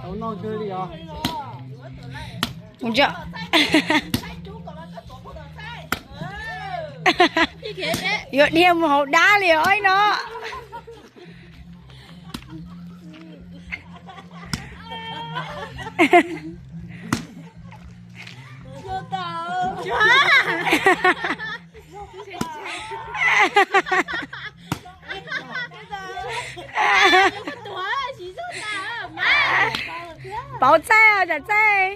Tau noj kawg li os. Mus tso. Yuav dhia mus hauv dab li os no. Pauv txaij os, tsam txaij.